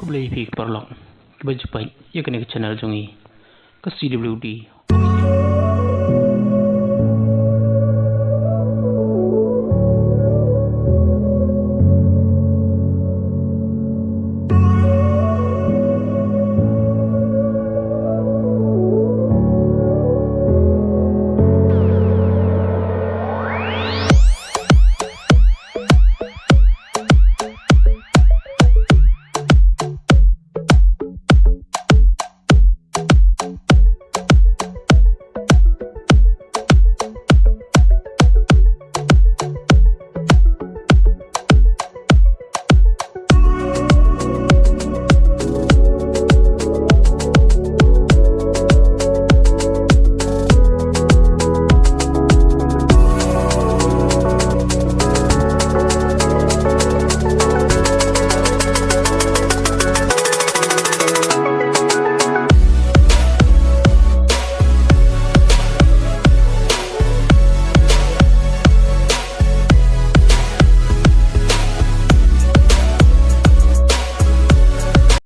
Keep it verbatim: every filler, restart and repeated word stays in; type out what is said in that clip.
Khublei phi ki paralok kiba ju peit ïa kane ka channel jong ngi, ka C W D